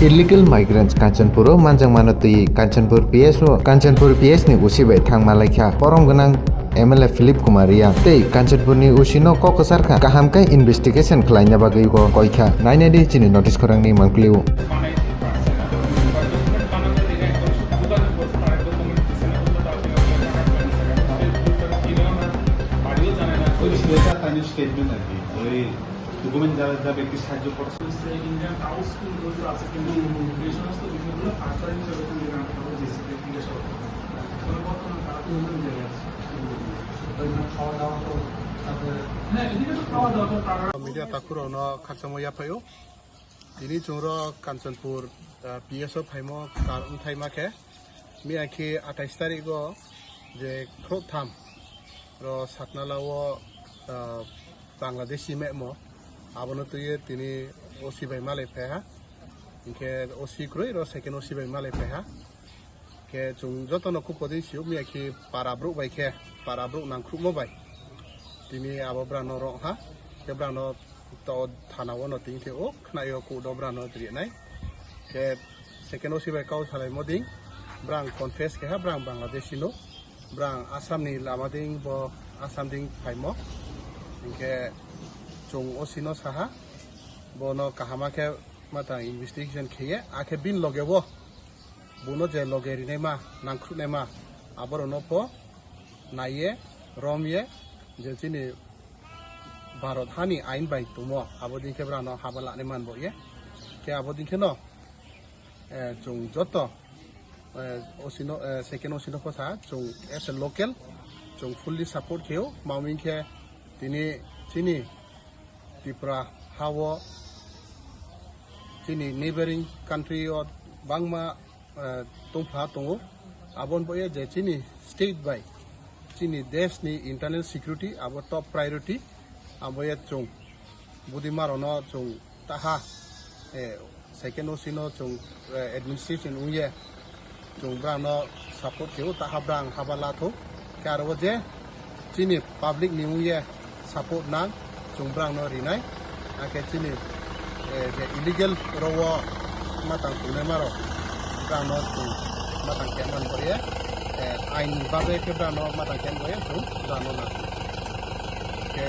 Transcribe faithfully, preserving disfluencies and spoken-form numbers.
Illegal migrants Kanchanpur o manjakmano twi Kanchanpur P S o, Kanchanpur P S ni O C bai thangma laikha borom gwnang M L A Philip Kumar Reang tei Kanchanpur ni O C no kok kwchar kha kaham khe investigation khlaina bagwi go koikha. Nainani chini notice khorang ni mangpili o. ওই ছেলেটা তার স্টেটমেন্ট আর কি, ওই ডকুমেন্ট যারা যা ব্যক্তি সাহায্য করছে। ইন্ডিয়ান কাউন্সিল মঞ্জুর আছে, কিন্তু এই সমস্ত বিষয়গুলো ফার্দার হিসেবে তুমি জানতে পারবে যে জিজ্ঞাসা করতে পারবে। তবে বর্তমানে তারা কোন জায়গায় আছে? ওই মানে খাওয়া দাওয়া তো তাদের, হ্যাঁ, এদিকে তো খাওয়া দাওয়া তো তারা Media takhurokno khakchangma yaphaio. Tini chwng ro Kanchanpur, ah, P S o phaimo karon thaima khe, miya khe atais tarik o je khorok tham ro Satnala o, ah, Bangladeshi memo, abono twiwi tini O C bai malai phaiha, hinkhe O C kwrwi ro second O C bai malai phaiha. Khe chwng jotono kuk kodwi sio, miya khe para bruk bai khe, para bruk nangkhrukma bai tini abo brano rok ha, khe brano to thana o no tini khe o khnaio court o brano rinai. Khe second O C bai kau salaimo ding, brang confess khe ha, brang Bangladeshi no, brang Assam ni lama ding, bo Assam ding phaimo. Hinkhe chwng O C no saha, bono kahama khe matang investigation kheye, akhe bin loge o Bono je loge rinaima, nangkhruknaima, aborokno pho naiye, romye, je chini Bharat hani ain bai tongmo, abo din khe brano haba lanai man bo ye. Khe abo din kheno, eh, chwng joto, eh, O C no, eh, second O C no pho sa, chwng as a local, chwng fully support kheo, maming khe tini chini Tripura ha-o chini neighboring country o bangma, eh, tongpha tongo. Aboni bagwi je chini state bai chini desh ni internal security abo top priority. Abo ye chwng Budima rok no chwng taha, eh, second O C no chwng, eh, administration wngye chwng brang no support khe o, taha brang haba lathok. Khe aro o je chini public ni wngye support nang chwng brang no rinai. Akhe chini, eh, je illegal oro o matang tongnaima rok brang no chwng matang khe man boye, eh, ain bagwi khe brang no matang khe boye chwng brang no nang. Khe